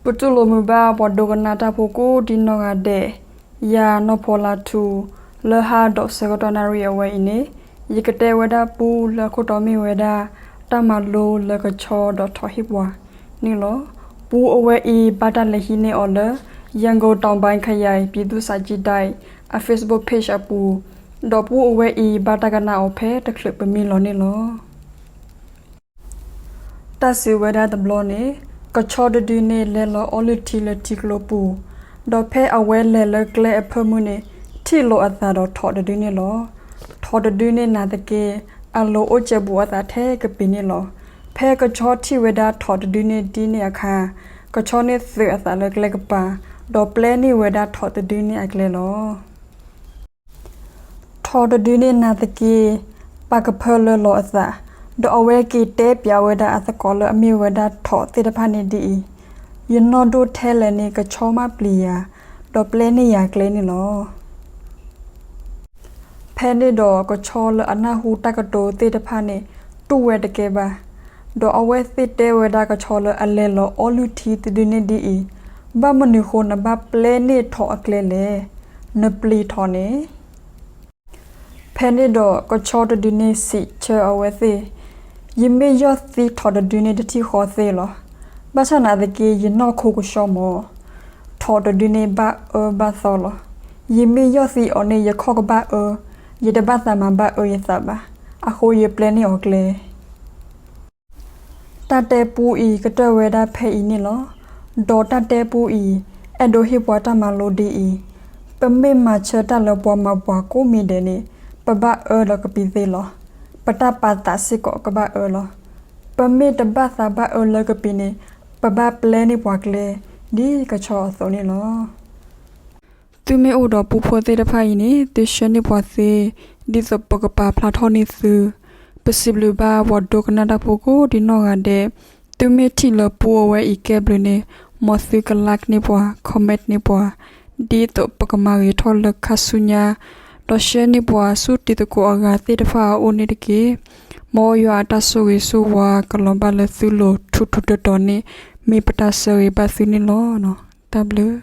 ပတူၢ်လိာ်မုာ်ဘၣ်ပှၤဒိကနၣ်တၢ်ဖိကိးဒံနီၢ်ဂၤဒဲး, ယၤနီၢ်ဖီလါထူ, လၢဟါဒီးဆၢကတီၢ်နၣ်ရံၣ်အဝဲအံၤန့ၣ်, ယကတဲဝဲဒၣ်ပူလၢအခိၣ်တီမ့ၢ်ဝဲဒၣ် တၢ်မၤလိလၢကဆီဒီးထိးဟံၣ်ပှၤန့ၣ်လီၤ. ပူအဝဲအံၤဘၣ်တၢ်လဲၤဟံးန့ၢ်အီၤလၢ ရန်ကုန်တောင်ပိုင်းခရိုင်ပြည်သူ့စာကြည့်တိုက် အ Facebook page အပူၤ, ဒီးပူအဝဲအံၤဘၣ်တၢ်ကနၣ်အီၤဖဲတချုးပမံလီၤန့ၣ်လီၤ. တၢ်စံးဝဲဒၣ်တဘျီန့ၣ်, ကဆီတဒုန့ၣ်လဲၤလီၤအီလုၢ်ထံလၢထံကျိပူၤ, ဒီးဖဲအဝဲလဲၤလၢကျဲအဖၢမုၢ်န့ၣ်, ထံၣ်လိာ်အသးဒီးထိးတဒုန့ၣ်လီၤ. ထိးတဒုန့ၣ်နာ်သက့, အလိၤအိၣ်စဲးဘူးအသးထဲကပ့ၤန့ၣ်လီၤ. ဖဲကဆီထံၣ်ဝဲဒၣ်ထိးတဒုန့ၣ်ဒ်န့ၣ်အခါ, ကဆီန့ၣ်သုးအသးလၢကျဲကပၤ, ဒီးပျဲန့ၢ်ဝဲဒၣ်ထိးတဒုန့ၣ်အကျဲလီၤ. ထိးတဒုန့ၣ်နာ်သက့, ပာ်ကဖၢလၢလီၤအသး, ဒီးအဝဲက့ၤတဲပၠးဝဲဒၣ်အသကိးလၢအမ့ၢ်ဝဲဒၣ်ထိးသ့ၣ်တဖၣ်န့ၣ်ဒ်အံၤ, ယနီၢ်ဒိၣ်ထဲလဲၣ်န့ၣ် ကဆီမ့ၢ်ပျံၤယၤ, ဒီးပျဲန့ၢ်ယၤကျဲန့ၣ်လီၤ. ဖဲန့ၣ်ဒီးကဆီလၢအနၢ်ဟူတၢ်ကတိၤသ့ၣ်တဖၣ်န့ၣ် တူၢ်ဝဲတကဲဘၣ်, ဒီးအဝဲသ့ၣ်တဲဝဲဒၣ်ကဆီလၢအလဲၤလီၤအီလုၢ်ထံတဒုန့ၣ်ဒ်အံၤ, ဘၣ်မနုၤဃိနဘၣ်ပျဲန့ၢ်ထိးအကျဲလဲၣ်, နပျံၤထိးန့ၣ်. ဖဲန့ၣ်ဒီးကဆီတဒုန့ၣ်စံးဆၢအဝဲသ့ၣ်, ယမ့ၢ်ယီၢ်သံထိးတဒုန့ၣ်တထံၣ်ဃီသ့လီၤ. ဘၣ်ဆၣ်နာ်သက့ ယနီၢ်ခိကဆှီမၢ်, ထိးတဒုန့ၣ်ဘၣ်အၢဘၣ်သီလီၤ. ယမ့ၢ်ယီၢ်သံအီၤန့ၣ် ယခီၣ်ကဘၣ်အၢ, ယတဘၣ်သးမၤဘၣ်အၢယသးဘၣ်, အဃိယပျဲန့ၢ်အီၤကျဲ. တၢ်တဲပူအံၤကတၢၢ်ဝဲဒၣ်ဖဲအံၤန့ၣ်လီၤ. ဒီးတၢ်တဲပူအံၤ အဲၣ်ဒိးဟ့ၣ်ပှၤတၢ်မၤလိဒ်အံၤ, ပမ့ၢ်မၤဆၢတၢ်လၢပှၤမၤပှၤကိးမံၤဒဲးန့ၣ်, ပဘၣ်အၢဒီးကပံၤသ့လီၤ. ပတၢ်ပာ်သးစ့ၢ်ကီးကဘၣ်အၢလီၤ. ပမ့ၢ်တဘၣ်သးဘၣ်အၢလၢကပံၤန့ၣ်, ပဘၣ်ပျဲန့ၢ်ပှၤကျဲ, ဒ်ကဆီအသိးန့ၣ်လီၤ. သုမ့ၢ်အိၣ်ဒီးပူဖိသ့ၣ်တဖၣ်အံၤန့ၣ် သုဆှၢန့ၢ်ပှၤသ့, ဒ်သိးပကပာ်ဖျါထီၣ်န့ၢ်သု. ပစံးဘျုးဘၣ်ပှၤဒိကနၣ်တၢ်ဖိကိးဒံနီၢ်ဂၤဒဲး, သုမ့ၢ်ထံၣ်လၢပူအဝဲအံၤကဲဘျုးန့ၣ်, မ်သုကlikeန့ၢ်ပှၤ, commentန့ၢ်ပှၤ, ဒ်သိးပကမၤဂ့ၤထီၣ်လၢခါဆူညါ, ဒီးshareန့ၢ်ပှၤဆူတံၤသကိးအဂၤသ့ၣ်တဖၣ်အအိၣ်န့ၣ်တက့ၢ်. မ်ယွၤအတၢ်ဆိၣ်ဂ့ၤဆိၣ်ဝါကလီၤဘၣ်လၢသုလိၤထူးထူးတီၤတီၤန့ၣ် မ့ၢ်ပတၢ်ဆၢဂ့ၤဘၣ်သုန့ၣ်လီၤ. တၢ်ဘျုး